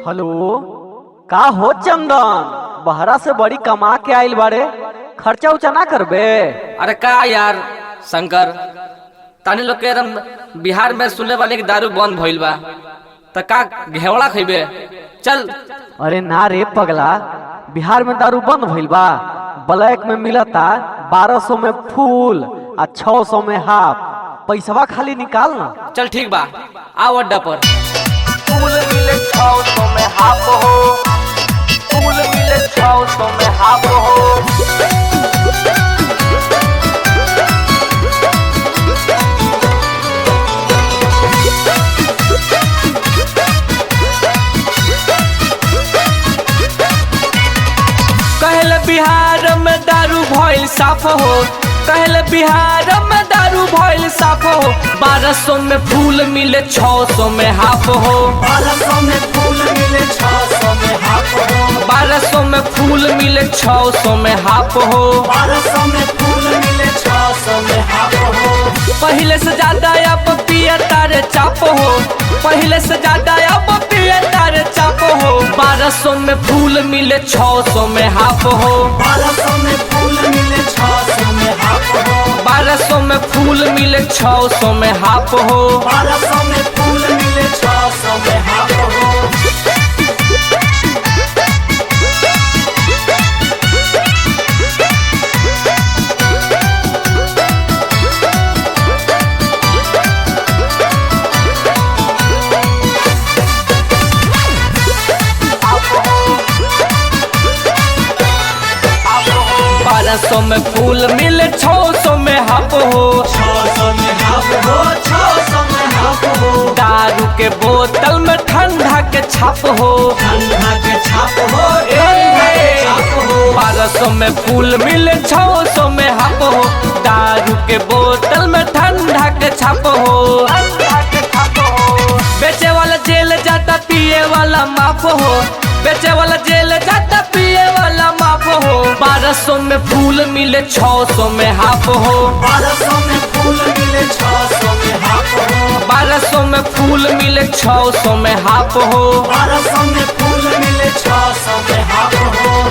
Hello, का हो चंदन, बहरा से बड़ी कमा के आइल बाड़े, खर्चा उर्चा ना करबे? अरे का यार शंकर, तानी लोग के एकदम बिहार में सुनने वाले की दारू बंद भइल बा, त का घेवड़ा खइबे? चल। अरे ना रे पगला, बिहार में दारू बंद भइल बा? ब्लैक में मिलता 1200 में फूल आ 600 में हाफ। पैसवा खाली निकाल ना। चल ठीक बा, आओ अड्डा पर। फूल मिले 600 में हाफ हो, फूल मिले 600 में हाफ हो। कहल बिहार में दारू भइल साफ हो, कहल बिहार में दारू भइल साफ हो। 1200 में फूल मिले 600 में हाफ हो, 1200 में फूल मिले 600 में हाफ हो। 1200 में फूल मिले 600 में हाफ हो। 1200 में फूल मिले 600 में हाफ हो। पहले से ज्यादा अब पिया तारे चाप हो, पहले से ज्यादा अब पिया तारे चाप हो। 1200 में फूल मिले 600 में हाफ हो, 1200 में फूल मिले 600 में हाफ हो। 1200 में फूल मिले 600 में हाफ हो। 1200 में फूल मिले 600 में हाफ हो। 1200 में फूल मिले 600 में हाफ हो, 600 में हाफ हो, 600 में हाफ हो। दारू के बोतल में ठंडा के छाप हो, ठंडा के छाप हो, ठंडा के छाप हो। 1200 में फूल मिले 600 में हाफ हो, दारू के बोतल में ठंडा के छाप हो। बेचे वाला जेल जाता पिए वाला माफ हो, बेचे वाला जेल जाता पिए वाला माफ हो। 1200 में फूल मिले 600 में हाफ हो, 1200 में फूल मिले 600 में हाफ हो। 1200 में फूल मिले 600 में हाफ हो। 1200 में फूल मिले 600 में हाफ हो।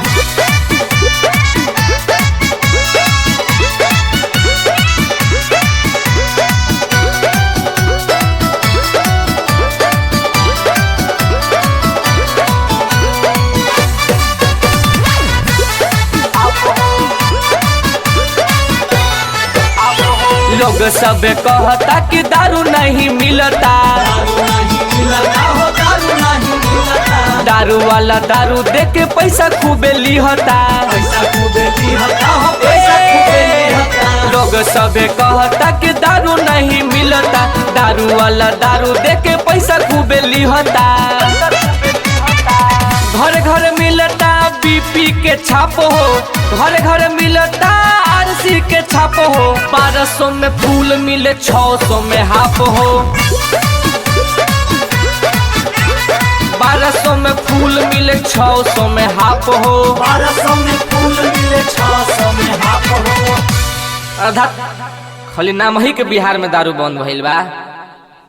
लोग सब कहता कि दारू नहीं मिलता, दारू नहीं मिलता हो, दारू नहीं मिलता। दारू वाला दारू दे के पैसा खूबे लिहता, पैसा खूबे लिहता हो, पैसा खूबे लिहता। लोग सबे कहता कि दारू नहीं मिलता, दारू वाला दारू दे के पैसा खूबे लिहता। घर घर मिलता बीपी के छाप हो, घर घर मिलता आरसी के छाप हो। 1200 में फूल मिले 600 में हाफ हो, 1200 में फूल मिले 600 में हाफ हो। 1200 में फूल मिले 600 में हाफ हो। आधा खाली नाम ही के बिहार में दारू बंद भइल बा।